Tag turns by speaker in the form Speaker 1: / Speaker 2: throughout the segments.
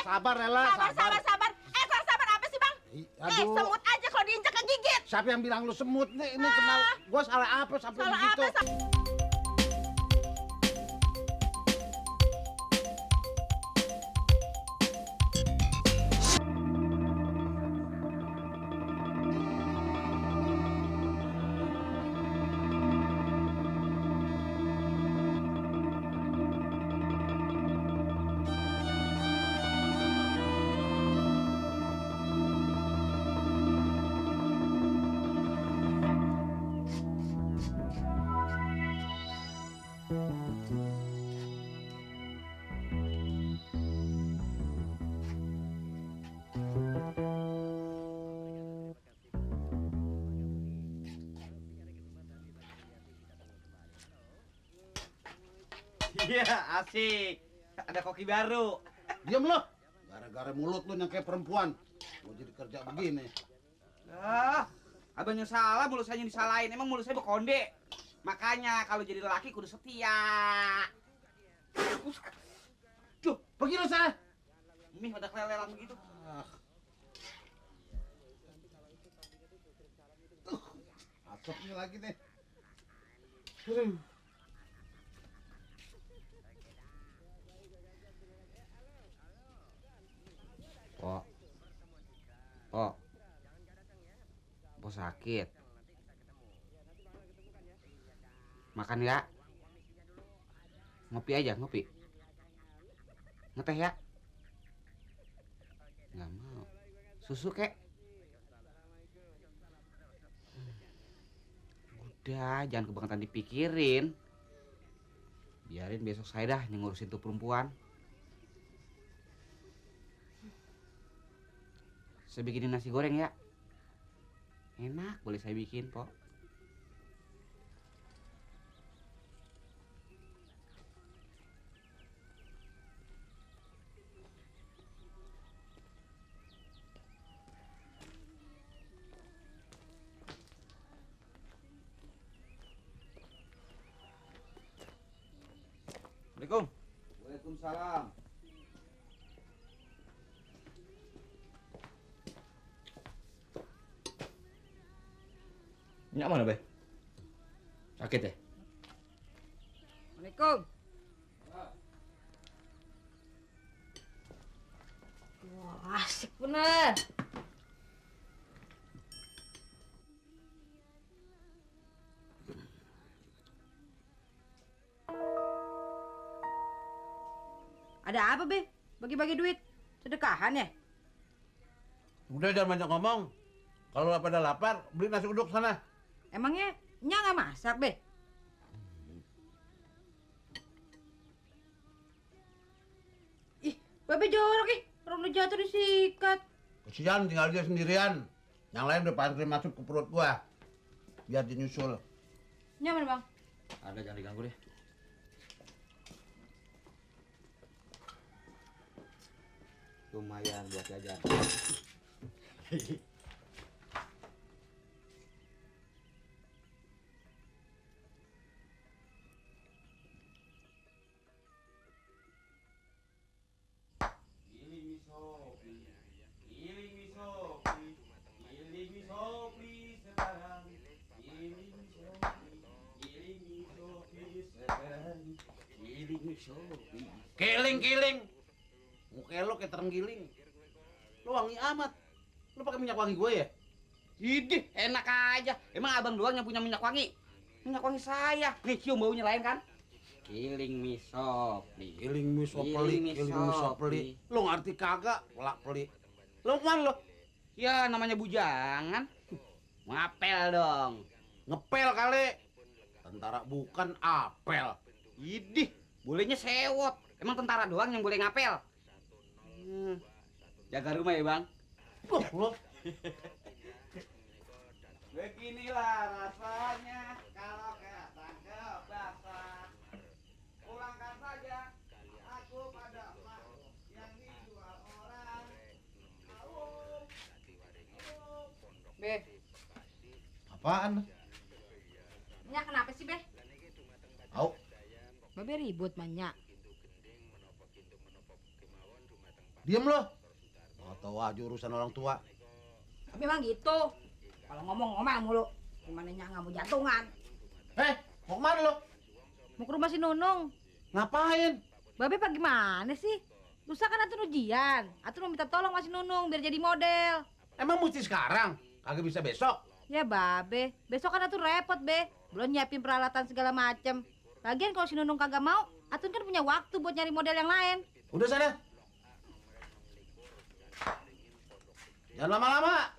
Speaker 1: Sabar Lela,
Speaker 2: Sabar. Sabar apa sih bang?
Speaker 1: Aduh.
Speaker 2: Semut aja kalau diinjak kegigit.
Speaker 1: Siapa yang bilang lu semut nih? Ini kenal. Gua salah apa sampai
Speaker 2: Salah
Speaker 1: begitu?
Speaker 2: apa?
Speaker 3: Iya, asik. Ada koki baru.
Speaker 1: Diam lu. Gara-gara mulut lu yang kayak perempuan. Gua jadi kerja begini.
Speaker 3: Abangnya salah, mulut saya yang disalahin. Emang mulut saya berkonde. Makanya kalau jadi lelaki kudu setia.
Speaker 1: Tuh, pergi lu sana.
Speaker 3: Mih pada keleleran begitu.
Speaker 1: Asapnya lagi nih.
Speaker 3: Po sakit. Makan ya. Ngopi aja, ngopi. Ngeteh ya. Nggak mau. Susu kek. Udah, jangan kebangetan dipikirin. Biarin besok saya dah yang ngurusin tuh perempuan. Saya bikinin nasi goreng ya. Enak, boleh saya bikin, Po. Assalamualaikum.
Speaker 1: Waalaikumsalam.
Speaker 4: Nyak mana, Be? Sakit ya?
Speaker 2: Assalamualaikum. Wah, asik bener. Ada apa, Be? Bagi-bagi duit. Sedekahan ya?
Speaker 1: Udah jangan banyak ngomong. Kalau pada lapar, beli nasi uduk sana.
Speaker 2: Emangnya Nya nggak masak, Be? Ih, Babe jorok ih. Orang udah jatuh disikat.
Speaker 1: Kesian tinggal dia sendirian. Yang lain udah pantri masuk ke perut gua. Biar dinyusul.
Speaker 2: Nyaman, Bang?
Speaker 4: Ada, jangan diganggu deh.
Speaker 3: Lumayan buat jajan.
Speaker 1: Kiling. Muka lo kayak terenggiling. Lo wangi amat. Lo pakai minyak wangi gue ya?
Speaker 3: Idih, enak aja. Emang abang doang yang punya minyak wangi? Minyak wangi saya. Nih, cium baunya lain kan? Kiling misopli.
Speaker 1: Kiling misopli. Lo ngerti kagak? Pelak peli. Lo kemana lo?
Speaker 3: Ya, namanya bujangan. Ngapel dong.
Speaker 1: Ngepel kali. Tentara bukan apel.
Speaker 3: Idih, bolehnya sewot. Emang tentara doang yang boleh ngapel? Jaga rumah ya, Bang.
Speaker 1: Lo.
Speaker 3: Beginilah rasanya kalau ketangkep basah. Pulangkan saja aku pada makhluk yang dijual orang.
Speaker 2: Be,
Speaker 1: Apaan?
Speaker 2: Nya kenapa sih, Be?
Speaker 1: Au.
Speaker 2: Babe ribut sama Nya.
Speaker 1: Diem lo. Nggak tahu aja urusan orang tua.
Speaker 2: Tapi emang gitu. Kalau ngomong-ngomong mulu. Gimana nggak mau jantungan.
Speaker 1: Mau kemana lo?
Speaker 2: Mau ke rumah si Nunung.
Speaker 1: Ngapain?
Speaker 2: Babe pak gimana sih? Lusa kan Atun ujian. Atun mau minta tolong sama si Nunung biar jadi model.
Speaker 1: Emang mesti sekarang? Kagak bisa besok?
Speaker 2: Ya babe, besok kan Atun repot be. Belum nyiapin peralatan segala macem. Lagian kalau si Nunung kagak mau, Atun kan punya waktu buat nyari model yang lain.
Speaker 1: Udah sana. Jangan lama-lama.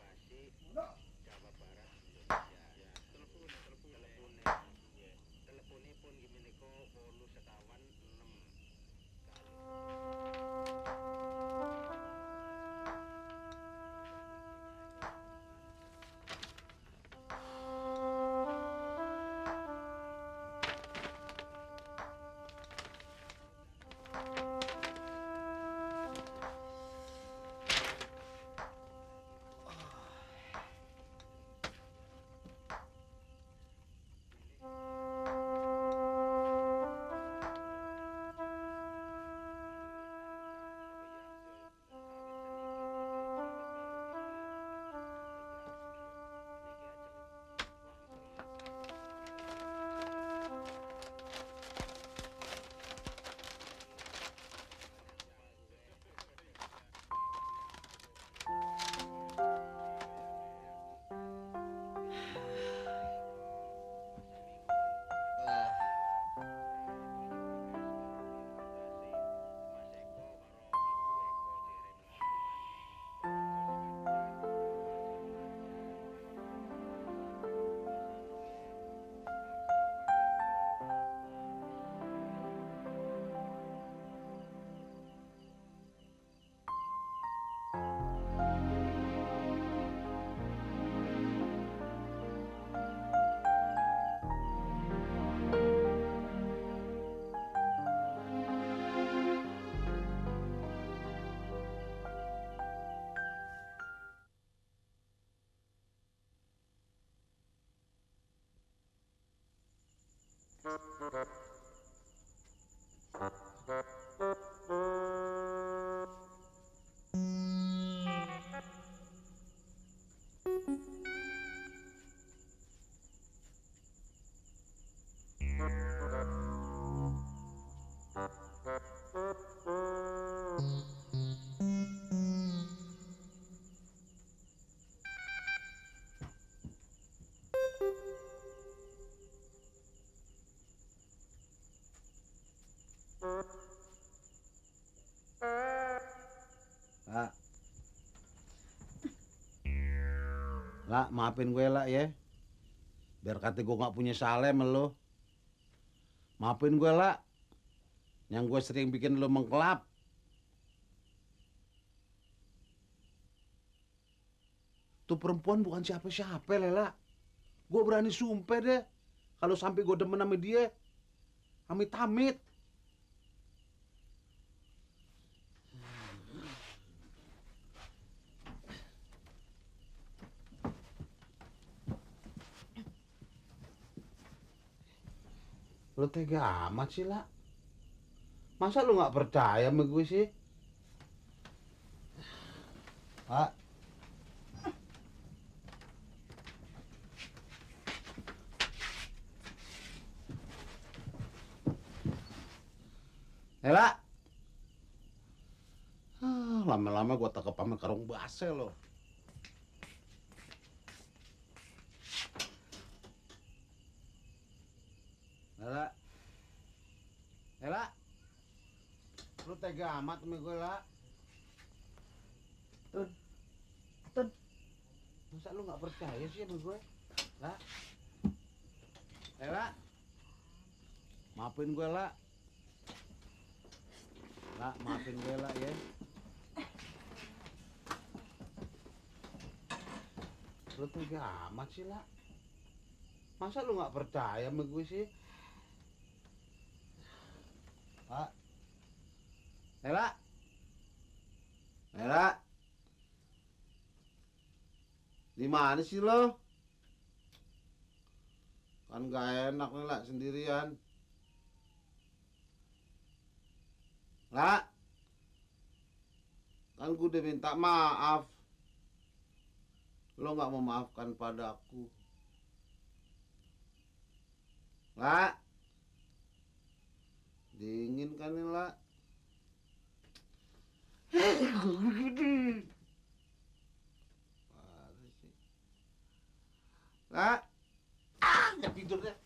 Speaker 1: Lah. Lah, maafin gue lah ya. Biar kata gue gak punya salah sama lo. Maafin gue lah. Yang gue sering bikin lo mengkelap. Tuh perempuan bukan siapa-siapa, Lela. Gue berani sumpah deh. Kalau sampai gue demen sama dia. Amit-amit. Lo tega amat sih, lah. Masa lo gak percaya sama gue sih? Pak. Ela. Lama-lama gue tekep sama karung base lo. Ela. Ela. Lu tega amat sama gue, lah. Tun. Tun. Masa lu gak percaya sih sama gue? Lah. Ela. Maafin gue, lah. Lah, maafin gue, lah, ya. Lu tega amat sih, lah. Masa lu gak percaya sama gue sih? Pak. Ela. Ela. Di mana sih lo? Kan gak enak nih, lah, sendirian. Lah. gue udah minta maaf. Lo nggak memaafkan padaku. La, dingin kan nih, La? Parah sih. La, nggak tidur deh.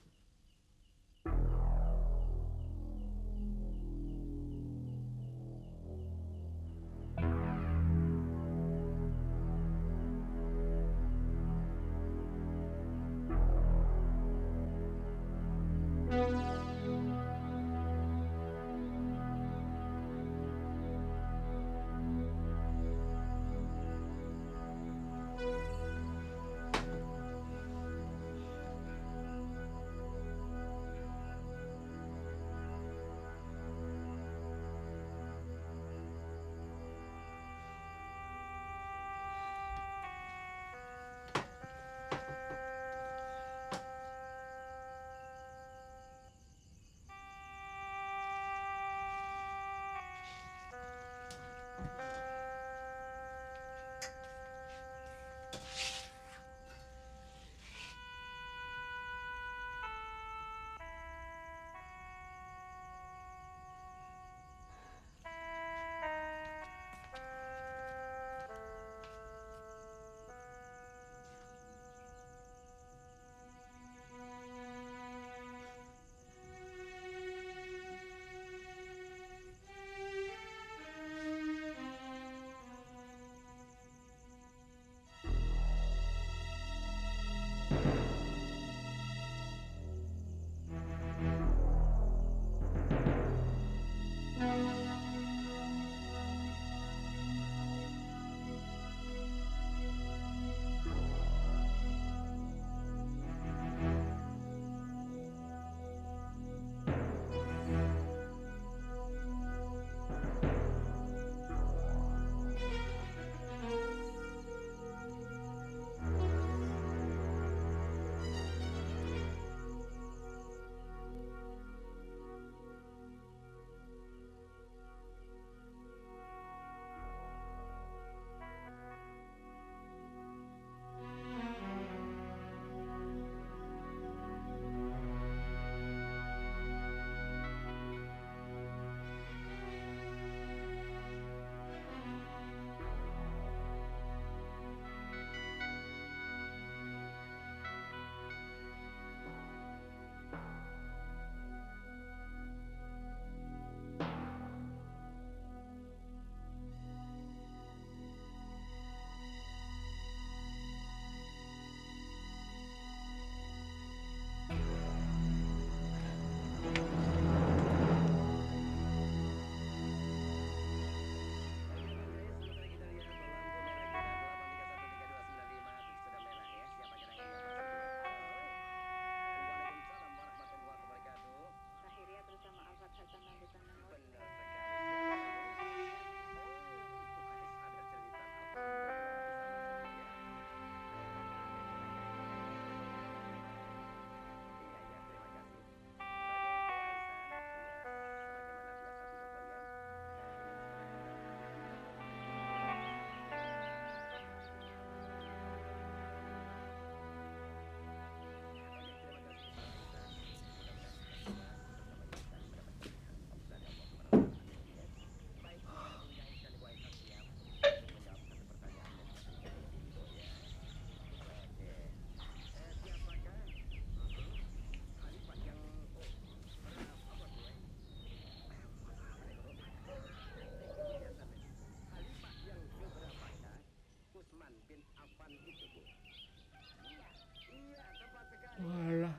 Speaker 5: Walah,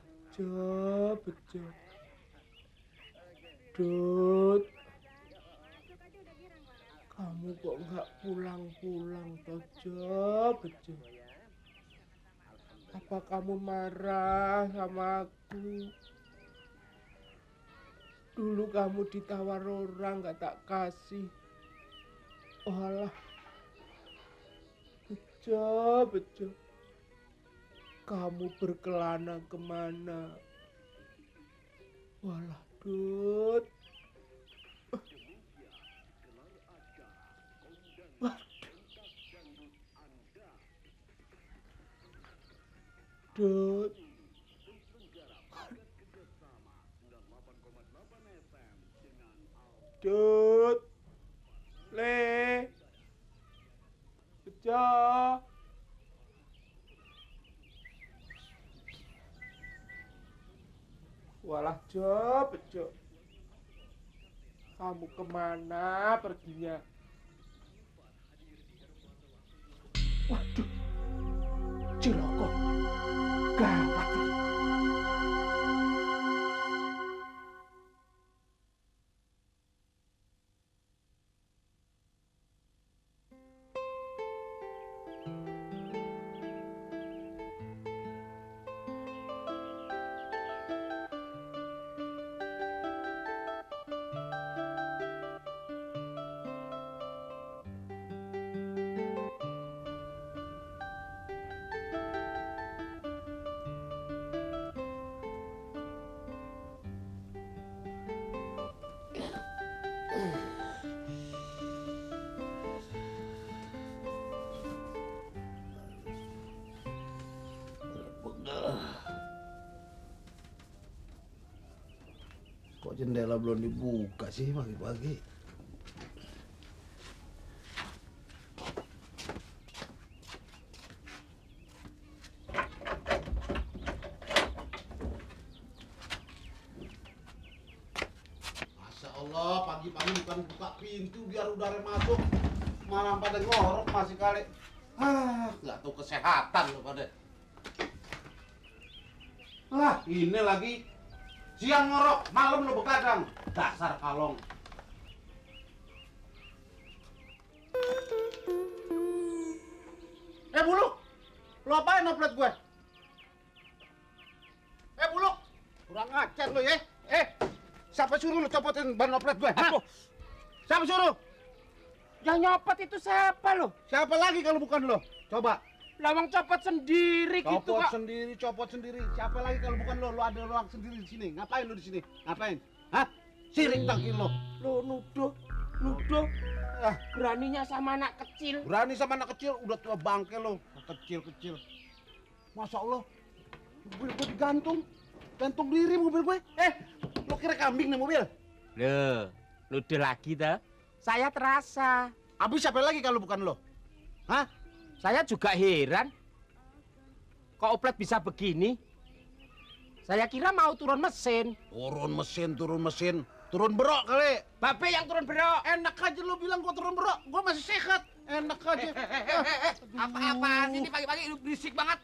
Speaker 5: bejo. Dut, kamu kok nggak pulang-pulang toh, bejo? Apa kamu marah sama aku? Dulu kamu ditawar orang nggak tak kasih. Walah, bejo. Kamu berkelana kemana? Walah, Dut. Wah, Dut. Dut. Le. Bejo. Walah, Jo, Bejo. Kamu kemana perginya? Waduh, Ciloko, gawat ini.
Speaker 1: Kok jendela belum dibuka sih pagi-pagi? Masya Allah, pagi-pagi bukan buka pintu biar udara masuk. Malah pada ngorok masih kali. Nggak tahu kesehatan lo pada. Ini lagi. Siang ngorok, malam lo begadang. Dasar kalong. Buluk! Lo apain oplet gue? Buluk! Kurang ajar lo ya. Siapa suruh lo copotin ban oplet gue? Hah? Siapa suruh?
Speaker 5: Yang nyopot itu siapa lo?
Speaker 1: Siapa lagi kalau bukan lo? Coba.
Speaker 5: Lawang copot sendiri gitu
Speaker 1: Copot
Speaker 5: kok.
Speaker 1: sendiri, copot sendiri. Siapa lagi kalau bukan lo? Lo ada ruang sendiri di sini. Ngapain lo di sini? Ngapain? Hah? Sirik tangki lo.
Speaker 5: Lo nuduh. Beraninya sama anak kecil.
Speaker 1: Berani sama anak kecil, udah tua bangke lo. Kecil-kecil. Masya Allah. Mobil gue digantung. Gantung diri mobil gue. Lo kira kambing nih mobil?
Speaker 5: Loh, nuduh lagi dah. Saya terasa.
Speaker 1: Habis siapa lagi kalau bukan lo? Hah?
Speaker 5: Saya juga heran. Kok oplet bisa begini? Saya kira mau turun mesin.
Speaker 1: Turun mesin. Turun berok kali.
Speaker 5: Babe yang turun berok.
Speaker 1: Enak aja lo bilang gua turun berok. Gua masih sehat. Enak aja.
Speaker 3: Apa-apaan ini pagi-pagi lu berisik banget.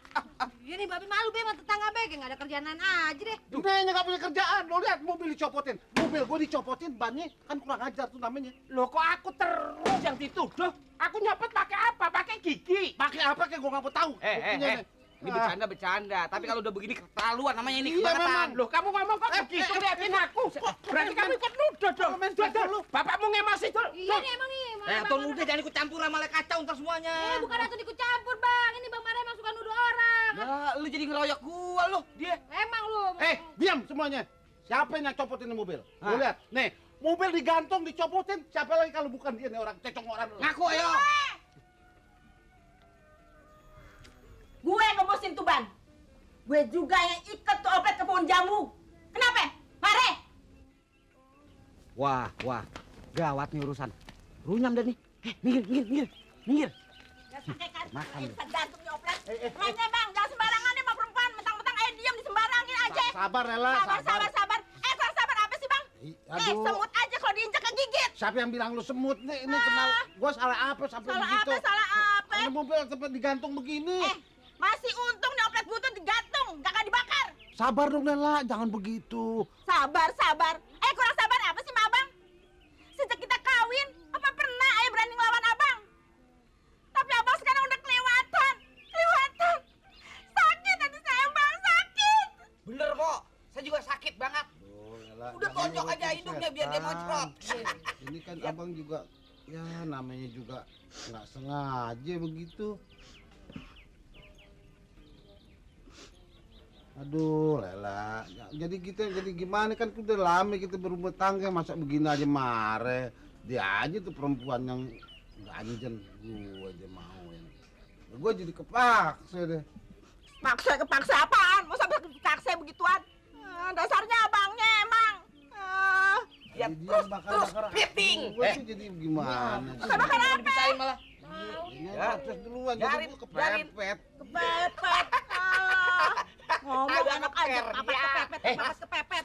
Speaker 2: Iya nih, babi malu be sama tetangga be, kayak nggak ada kerjaan aja deh.
Speaker 1: Ini nggak punya kerjaan. Lo lihat mobil dicopotin. Mobil gua dicopotin, bannya kan kurang ajar tuh namanya.
Speaker 5: Loh kok aku terus yang dituduh? Aku nyopot pakai apa? Pakai gigi.
Speaker 1: Pakai apa kayak gua nggak mau tahu. Buktinya nih.
Speaker 3: Ini bercanda. Tapi kalau udah begini keterlaluan namanya ini
Speaker 1: Iya,
Speaker 3: kebangetan.
Speaker 1: memang.
Speaker 5: Loh kamu ngomong kok begitu liatin aku. Berarti kamu ikut nuduh dong. Dul, bapakmu emosi Dul.
Speaker 2: Iya nih emang nih.
Speaker 3: Tuh udah jangan ikut campur sama kacau ntar semuanya.
Speaker 2: Bukan aku ikut campur bang. Ini bang Mara emang suka nuduh orang.
Speaker 3: Nah, lu jadi ngeroyok gua lu. Dia.
Speaker 2: Emang lu.
Speaker 1: Diam semuanya. Siapa yang copotin mobil? Lo
Speaker 3: Hah?
Speaker 1: lihat. Nih, mobil digantung, dicopotin. Siapa lagi kalau bukan dia nih orang cecong orang.
Speaker 3: Ngaku ayo.
Speaker 6: Gue ngebusin tuh ban. Gue juga yang ikat tuh oplet ke pohon jambu. Kenapa? Mare!
Speaker 3: Wah. Gawat nih urusan. Runyam dah nih. Minggir.
Speaker 6: Gak pakai kan?
Speaker 3: Makan.
Speaker 6: Bisa gantung nih oplet. Makanya bang, jangan sembarangan nih sama perempuan. Mentang-mentang ayo diam disembarangin aja.
Speaker 1: Sabar, Ella.
Speaker 6: Sabar. Sabar apa sih bang?
Speaker 1: Aduh.
Speaker 6: Semut aja kalau diinjak kegigit.
Speaker 1: Siapa yang bilang lu semut nih? Ini kenal. Gua salah apa sampai begitu?
Speaker 6: Salah apa?
Speaker 1: Ini mobil sampai digantung begini.
Speaker 6: Masih untung nih oplet butut digantung. Gak dibakar.
Speaker 1: Sabar dong, Lela. Jangan begitu.
Speaker 6: Sabar. Kurang sabar apa sih, Abang? Sejak kita kawin, apa pernah ayah berani ngelawan Abang? Tapi Abang sekarang udah kelewatan. Sakit hati saya, Bang, sakit.
Speaker 3: Bener kok. Saya juga sakit banget. Udah tonjok aja hidungnya biar dia moncrot.
Speaker 1: Ini kan abang juga, ya namanya juga nggak sengaja begitu. Aduh, Lela. Jadi gimana kan udah lama kita berumah tangga, masa begini aja marah. Dia aja tuh perempuan yang ganjen, gue aja mau ya. Gue jadi kepaksa deh.
Speaker 6: Paksa apaan? Masa paksa begituan? Dasarnya abangnya emang. Ya,
Speaker 1: Dia bakar-bakar
Speaker 3: piting.
Speaker 1: Gue tuh jadi gimana sih?
Speaker 6: Bakar apa?
Speaker 3: Dipisahin malah.
Speaker 1: Ya, terus duluan jadi
Speaker 3: Biarin,
Speaker 1: gue kepepet.
Speaker 6: Kepepet. Ngomong
Speaker 3: Agak
Speaker 6: enak aja,
Speaker 3: ngeper,
Speaker 6: papas
Speaker 3: ya.
Speaker 6: kepepet, papas kepepet.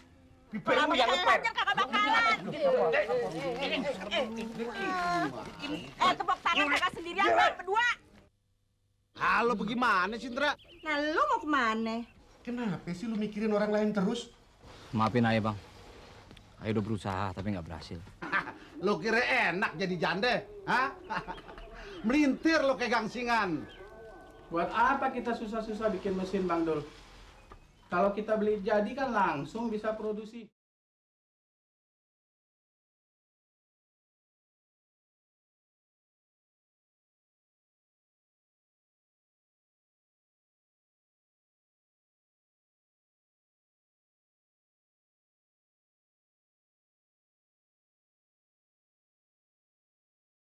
Speaker 3: Bibirmu yang ngeper.
Speaker 6: Kagak bakaran. Tepuk tangan kakak sendirian bang, berdua.
Speaker 1: Halo, bagaimana sih, Indra?
Speaker 6: Nah, lu mau kemana?
Speaker 7: Kenapa sih lu mikirin orang lain terus?
Speaker 4: Maafin Ayah bang. Ayah udah berusaha tapi nggak berhasil.
Speaker 1: Lo kira enak jadi jande? Hah? Melintir lo kayak gangsingan.
Speaker 8: Buat apa kita susah-susah bikin mesin Bang Dul? Kalau kita beli jadi kan langsung bisa produksi.